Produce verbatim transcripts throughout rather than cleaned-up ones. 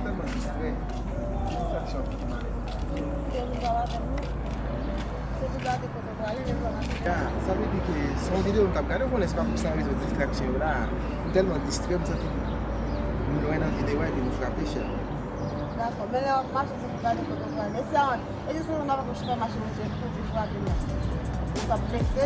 Tèlman distrè. Distraksyon ap fè m mal. Ke nou pral avè m, non? Se pou gade kote w prale, men pral mache. Ya, sa vle di ke se yon videyo m t ap gade, ou konnen se pa pou sa rezon distraksyon yo la. M tèlman distrè, m santi m lwen nan videyo a, epi m frape, chè. Dakò, men lè w ap mache, se pou gade kote w prale. E si a, e si se yon nòmal pou chofè machin ou te kote frape la? Ou t ap blese?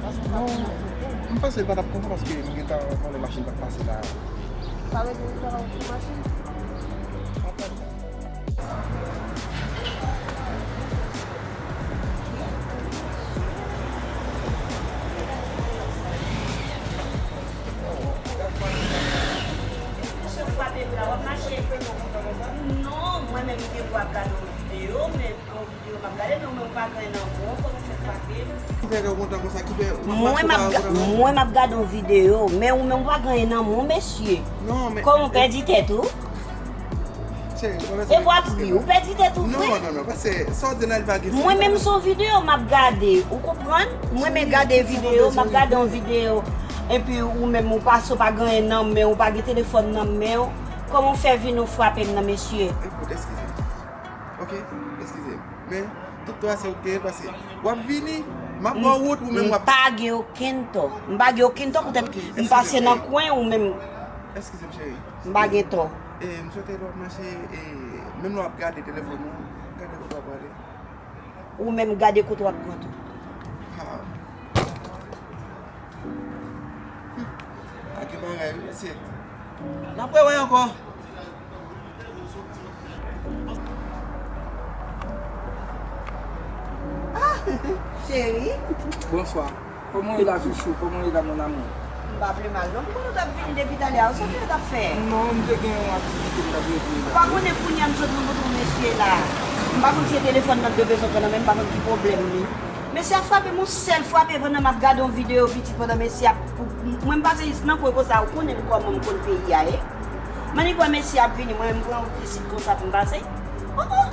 Paske sa pou mwen fete. M panse l pa t ap kontan paske m gentan konnen machin t ap pase la. Sa vle di li t ap sou machin? Mesye frape vre la, w ap mache. Non, mwen menm m te vwa ap gade yon videyo, men yon videyo m ap gade, men ou menm ou pa gen anyen nan men w, kòman w fè frape m? Ki fè kè w kontan konsa, ki fè w ap mache ou pa kontan? Mwen m ap ga-, mwen m ap gade yon videyo, men ou menm ou pa gen anyen nan men w, mesye. Non, men kòman w pèdi tèt ou? Cheri, w konnen sa. E w ap ri, ou pèdi tèt ou vre? Non, non, non, paske sa w di la, li pa gen sans. Mwen menm se yon videyo m ap gade, ou konprann? Mwen renmen gade videyo, m ap gade yon videyo. Epi ou menm ou pase, ou pa gen anyen nan men w, ou pa gen telefòn nan men w. Kòman w fè vin ou frape m nan, mesye? Ekout, eskize m. Oke? Eskize m. Men, tout dwa se ou k genyen l, paske w ap vini, m ap ba w wout, ou menm w ap... M pa gen okenn tò. M pa gen okenn tò, poutèt m pase nan kwen ou menm. Eskize m, cheri. M pa gen tò. E, m swete lè w ap mache, e, menm lè w ap gade telefòn ou, gade kote w ap prale. Ou menm gade kote w ap pran tou. Ah. Hmm. Ak yon bagay, wi, mesye. N ap rewè ankò. Ah, cheri. Bonswa. Kòman w ye la, chouchou? Kòman w ye la, mon amour? M pa pi mal, non. M konnen w t ap vini depi talè a. Sa w te t ap fè? Non, m te gen yon aktivite m t ap regle la. Ou pa konnen kounye a m sot nan kote yon mesye la. M pa konn si se telefòn nan l te bezwen pran nan men m, m pa konn ki pwoblèm li. Mesye a frape m yon sèl frape pandan m ap gade yon videyo piti, pandan mesye ap, mwen m pase jis nan kwen konsa, ou konnen m kòman m konn peyi a ye. M annik wè mesye ap vini, mwen menm m pran wout isit konsa pou m pase. Oh, oh!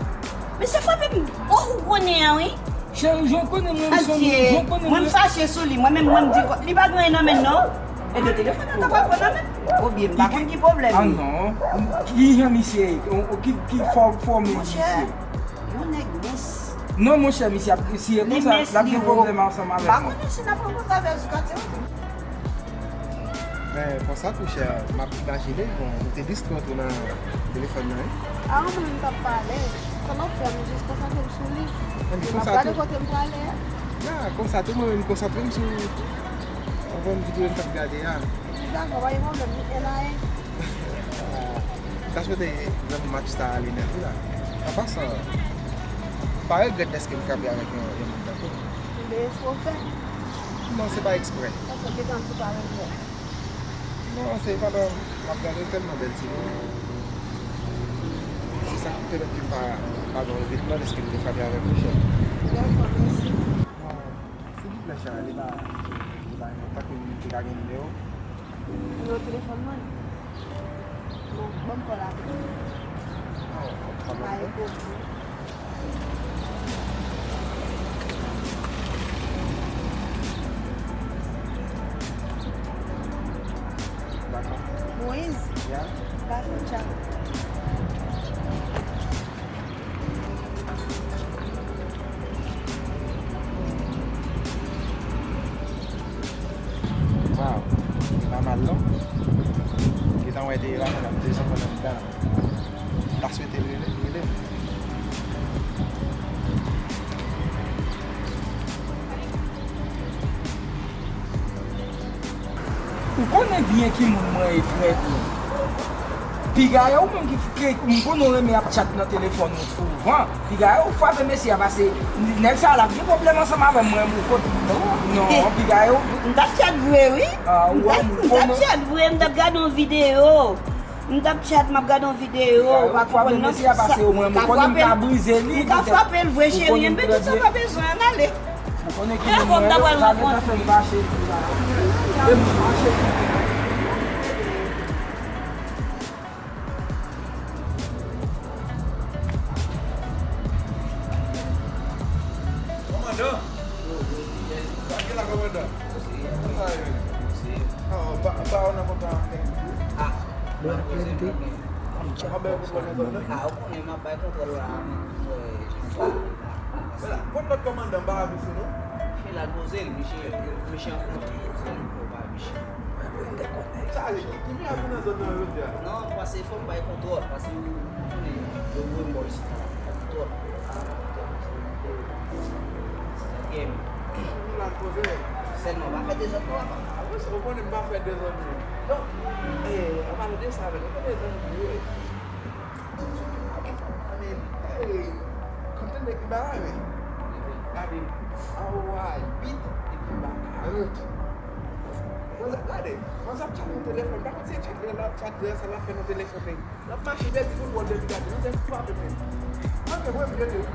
Mesye frape m. Oh, ou konnen an, wi. Cheri, jan w konnen mwen, m son, jan w konnen mwen, m fache sou li. Mwen menm, mwen m di, li pa gen anyen nan men l, non. E de telefòn nan ta pral pran nan men l. Oubyen, m pa konn ki pwoblèm li. Ah non. Ki jan misye ye? Ki, ki fò, fòm misye? Yon nèg mens. Non, monchè, misye ap, si e konsa, l ap gen pwoblèm ansanm avèk mwen. M pa konnen si n ap rankontre avè l sou katye, wi. Men, konsa tou, chè, m ap imajine, bon, ou te distrè w tou nan telefòn nan, wi. A, mwen menm m t ap pale. Sa m ap fè, m jis konsantre m sou li. M ap gade kote m prale a. Ya, konsa tou, mwen menm m konsantre m sou, bon, videyo m t ap gade a. Dakò, pa gen pwoblèm, ni en a en. M ta swete zanmi match sa ale nèt wi la. An pasan, m pa regrèt dèske m frape avèk yon, yon moun tankou w. Ebyen, se w fè. Non, se pa eksprè. Paske w gentan di w pa regrèt. Non, se pandan m ap gade tèlman bèl timoun. Se sa k pèmèt ke m pa, pa gen regretman dèske m te frape avèk li, chè. Dakò, mèsi. Silvouplè, chè, li pa, li pa, pa ke m te ka gen nimewo. Nimewo telefòn mwen? Bon, ban m kòl avè l. Oh, pa gen pwoblèm. Dakò. Moyiz? Ya. Dakò, tchao. Waw, li pa mal non. Gentan wè te la, men ap desann nan mitan. M ta swete l rele, rele m. Ou konnen byen ki moun mwen ye, frè. Piga e ou menm ki, ki, m konnen w renmen ap tchat nan telefòn ou souvan. Piga e ou frape mesye a, pase nèg sa a l ap gen pwoblèm ansanm avè m, mwen, ou konnen. Non, piga e ou. M t ap tchat vre, wi. Ah, m t ap, m t ap tchat vre, m t ap gade yon videyo. M t ap tchat, m ap gade yon videyo, ou pa konprann non. Sa, m ka frape l, m ka frape l vre, cheri, men tout sa pa bezwen, ann ale. Ou konnen ki moun mwen ye, ou pa gentan fè m fache. E m fache. Kòmandan. Sa k gen la, kòmandan? Sa ye? Oh, ba, ba, ou nan kontan. Ah, bon, bon, bon. Ka, ou konnen m ap bay kontwòl la, men, wè, jan sa ye la. Kot lòt kòmandan? M pa wè misye non. Misye la l poze l, misye, misye an kont li, se li pou bay misye. Sa vle di, ki, ki mirak ou nan zòn nan jodi a? Non, pase fò m bay kontwòl, pase ou konnen, yo voye m bò isit la, bay kontwòl. Sa gen. Ou la l poze. Sèlman, pa fè dezòd non, papa. Apre sa, ou konnen m pa fè dezòd non. Donk, eh, an palan de sa, men, ou konnen zanmi m ye. Gade, eh, kòm tande ki bagay, men. Gade, anwo a uit, epi m ba karant. Manzè, gade, manzè ap tchat nan telefòn, pa konn se tchat li l ap tchat, sa l ap fè nan telefòn, men. L ap mache, pèdi kontwòl depi gade, manzè frape, men. Manzè, mwen, m jete wi.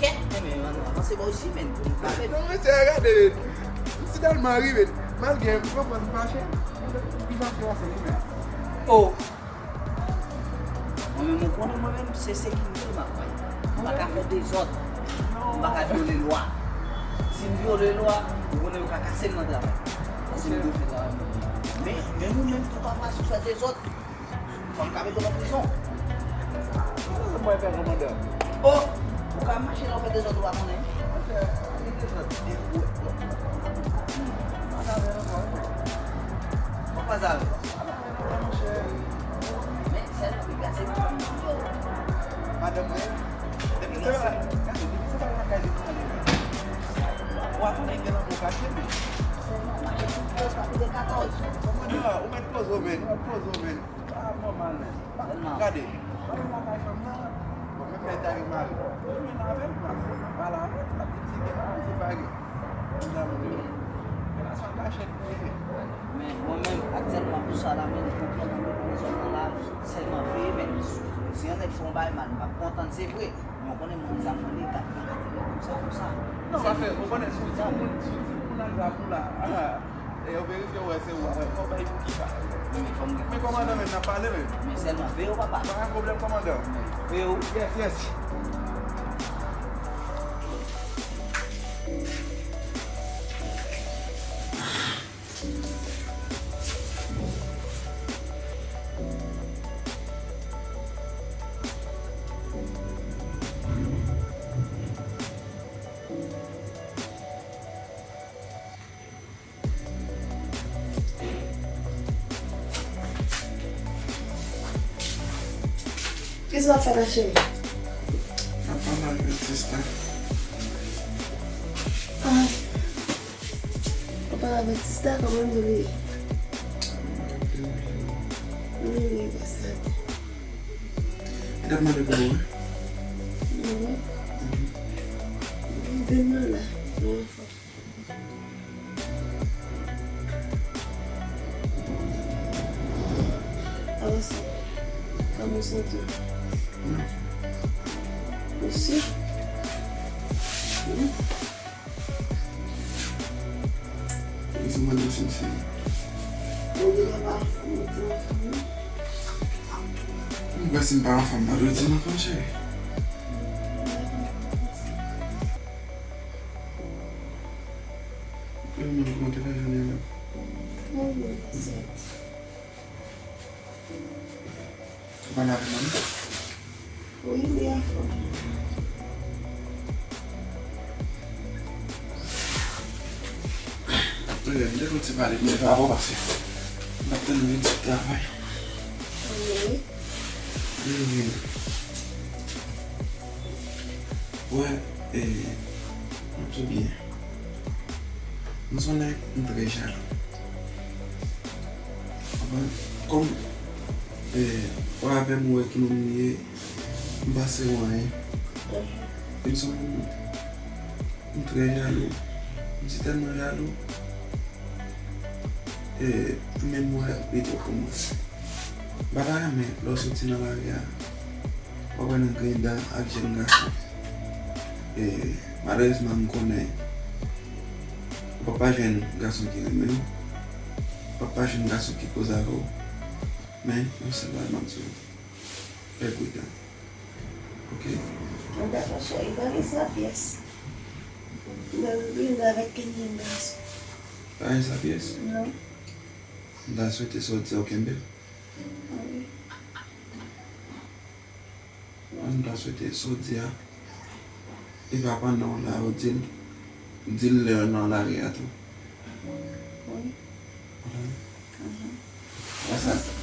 Kèt, men, avanse bò isi, men, pou nou frape. Non, mesye, gade, men. M si tèlman ri, men. Malgre m pran pòz m fache, manzè, li fache pase li, men. Oh. Mwen menm, ou konnen mwen menm, se sekirite m ap bay. M pa ka fè dezòd. M pa ka vyole lwa. Si m vyole lwa, ou konnen yo ka kase m nan travay. Paske m dwe fè travay mwen. Men, men nou menm tou, papa, si w fè dezòd, fò m ka mete w nan prizon. Mwen fè kòmandan. Oh! Ou ka mache la, ou fè dezòd, ou pa konnen. Mwen fè, mwen dezòd. Ou pa zave. Men sèl wi gade. Madanm mwen, depi se pa, gade, depi se pa lakay li pale. Ou a konnen gen lanmou kache, men. Kòmandan, ou mèt poze w, men, ou mèt poze w, men. Ah, nòmal, men. Gade, pa nan lakay fanm nan. Bon, menm lè ta gen mari. Ou menm avè l, pale avè l, l ap di m si gen mari, si pa gen. Relasyon kachèt li ye. Men mwen menm, aktyèlman, pou sa la, men, konprann mwen nan zòn nan la, sèlman veye, men si yon nèg fè yon bagay mal, m ap kontan, se vre. Men w konnen, mwen, zam mwen li, kat mil kat mil, konsa, konsa. Non, pa fè, ou konnen, si w di yon moun, si w di yon moun ak zam ou la, e yo verifye, w wè se ou, fò w bay pou ki sa. Men kòmandan, men, n ap pale, men. Men sèlman veye w, papa. Pa gen pwoblèm, kòmandan. Veye w. Yes, yes. Kisa w ap fè la, cheri? M ap pale avèk sista. Ah. W ap pale avèk sista, kòman nou ye? Nou ye, pase. Li t ap mande pou ou, wi. Mhm. Vin nan la. Nou anfòm. Avanse. Kòman w santi w? Ou si? Wi. Ou bezwen mande yon fi, cheri? Ou gen pa anfòm, ou gen anfòm, wi. Mwen kwè si m pa anfòm, m pa dwe di m anfòm, cheri. Mwen menm, kòman te fè jounen an? Mwen byen, sè. Ou pale avè manmi? Wi, li anfòm. Wi, m te konn ti pale, m te fè avè w pase. M t ap tann ou vin sot travay. Wi. Wi, wi. Wè, e, m ap di w byen. M se yon nèg, m trè jalou. Konprann? Kòm, e, ou avè m, ou wè ki moun m ye, m panse ou anyen. E m se yon moun, m trè jalou. M si tèlman jalou. E, ou menm, ou wè, li twò pou mwen. M pa ta renmen, lè w soti nan lari a, w ap wè nan griyen dan ak jèn gason. E, malerezman, m konnen ou p ap pa jwenn gason ki renmen w. Ou p ap pa jwenn gason ki koze avè w. Men, yon sèl bagay m ap di w. Fè pridan. Oke? Mwen dakò, cheri. Pa gen sa pyès. Mwen rete avèk kenyen gason. Pa gen sa pyès? Non. M ta swete sa w di a w kenbe l. Wi. An ta swete sa w di a. E pa pandan w la, ou di l. Di l lè w nan lari a tou. Wi. Wè sa,